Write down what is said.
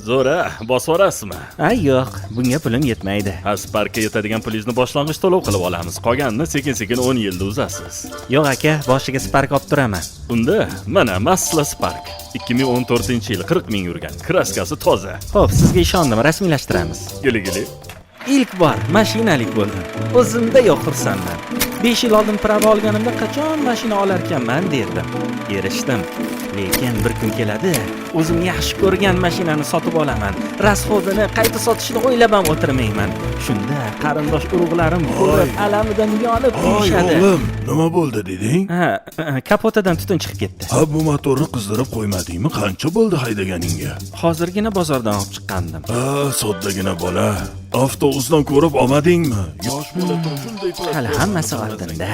Zo'ra, bosib yuborasizmi? Ay yo'q, bunga pulim yetmaydi. Ha, Sparkka yetadigan pulingizni boshlang'ich to'lov qilib olamiz. Qolganini sekin-sekin 10 yilda uzasiz. Yo'q aka, boshiga Spark olib turaman. Unda mana Masla Spark 2014-yil, 40 ming yurgan. Краска si toza. Xo'p, sizga ishondim, rasmiylashtiramiz. Gili-gili. Ilk bor mashinalik bo'ldim. O'zimda yo'q xursandman. 5 yil oldin права olganimda qachon mashina olarkanman derdim. Erishdim. Lekin bir kun keladi, o'zim yaxshi ko'rgan mashinani sotib olaman. Расход ini qayta sotishni o'ylab ham o'tirmayman. Shunda qarindosh urug'larim ko'rib, alamidan yonib Ay kuyishadi. O'g'lim, nima bo'ldi deding? Ha, kapotidan tutun chiqib ketdi. Ha, bu motorni qizdirib qo'ymadingmi? Qancha bo'ldi haydaganingga? Hozirgina bozordan olib chiqqandim. Ha, soddagina bola. Avtobusdan ko'rib olmadingmi? Yosh bola turib shunday Hali hammasi oldinda.